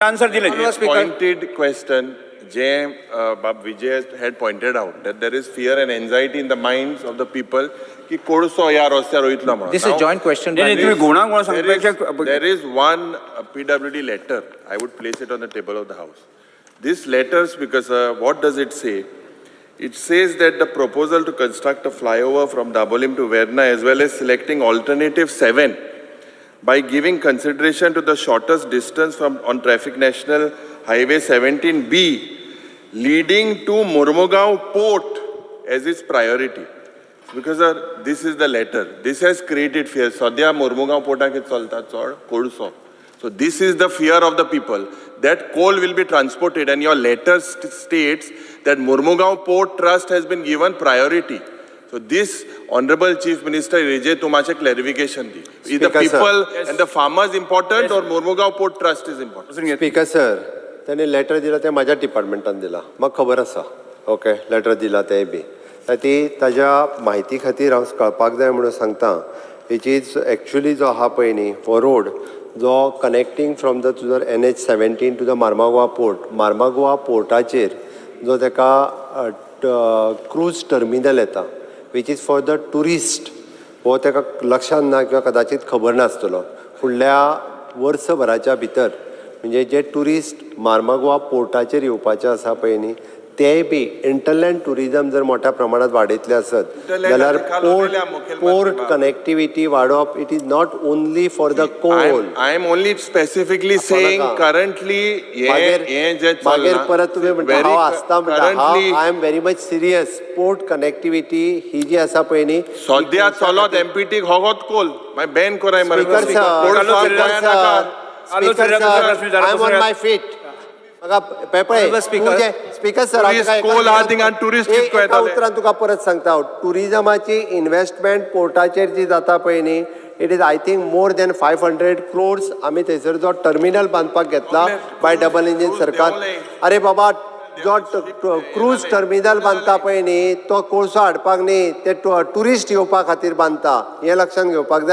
Answer दिले. Pointed question जे बाब Vijay had pointed out that there is fear and anxiety in the minds of the people की कोळसो ह्या रस्त्यार वयतलो म्हणून. This is Now, joint question. नाही, नाही, तुम्ही घुवणाक म्हणून There is, सांगपेक्षा there is one PWD letter. I would place it on the table of the house. This letters, because what does it say? It says that the proposal to construct a flyover from Dabolim to Verna as well as selecting alternative 7 by giving consideration to the shortest distance from on traffic National Highway 17B leading to Mormugao Port as its priority. Because this is the letter. This has created fear. सद्या मोर्मुगांव पोर्टाक कितें चलता चड कोळसो. So this is the fear of the people that coal will be transported, and your letter states that Mormugao Port Trust has been given priority. So this, Honorable Chief Minister, हेजेर तूं मातशें clarification the. Is the Speaker, sir. People and the farmers important or Mormugao Port Trust is important? Speaker sir, त्यांनी letter दिला तें म्हाज्या डिपार्टमेंटान दिला, म्हाका खबर आसा. ओके, लेटर दिला तेंय बी ती ताज्या म्हायती खातीर हांव कळपाक जाय म्हणून सांगता. Which is actually जो आहा पळय न्ही हो रोड जो कनेक्टींग फ्रॉम the तुजो NH 17 to the Marmagoa port, Marmagoa पोर्टाचेर जो ताका क्रूज टर्मिनल येता, which is for the tourist. हो ताका लक्षांत ना किंवा कदाचित खबर नासतलो, फुडल्या वर्सभराच्या भितर म्हणजे जे ट्युरिस्ट मार्मागोवा पोर्टाचेर येवपाचे आसा पळय न्ही, तेय बी इंटरलँड ट्युरिजम जर मोठ्या प्रमाणात वाडयतले आसत Hinterland जाल्यार काल पोर्ट उलयल्या मुखेलमंत्री पोर्ट बाब. कनेक्टिविटी वाडोवप, it is not only for the coal. I am only specifically saying नाका. करंटली हे मागीर हे जे मागीर परत तुमी म्हणटा हांव आसता म्हणटा. हांव currently I am very much serious. Port connectivity ही जी आसा पळय न्ही, सद्या चलत एमपीटी होगोत कोल मागीर बॅन कराय मरे. स्पीकर सर, कोळसो गोंयांत नाका. Speaker sir, I am on my feet. म्हाका पळय Speaker. Speaker sir, Tourist coal आहा थिंगा आनी tourist कितको एका येताले? उतरान तुका परत सांगता हांव, ट्युरिजमाची इन्वेस्टमेंट पोर्टाचेर जी जाता पळय न्ही, it is, I think, more than 500 crores. आमी थंयसर जो टर्मिनल बांदपाक घेतला बाय डबल इंजीन सरकार. अरे बाबा, जो क्रूज टर्मिनल बांदता पळय न्ही, तो कोळसो हाडपाक न्ही, ते ट्युरिस्ट येवपा खातीर बांदता, हें लक्षांत घेवपाक जाय.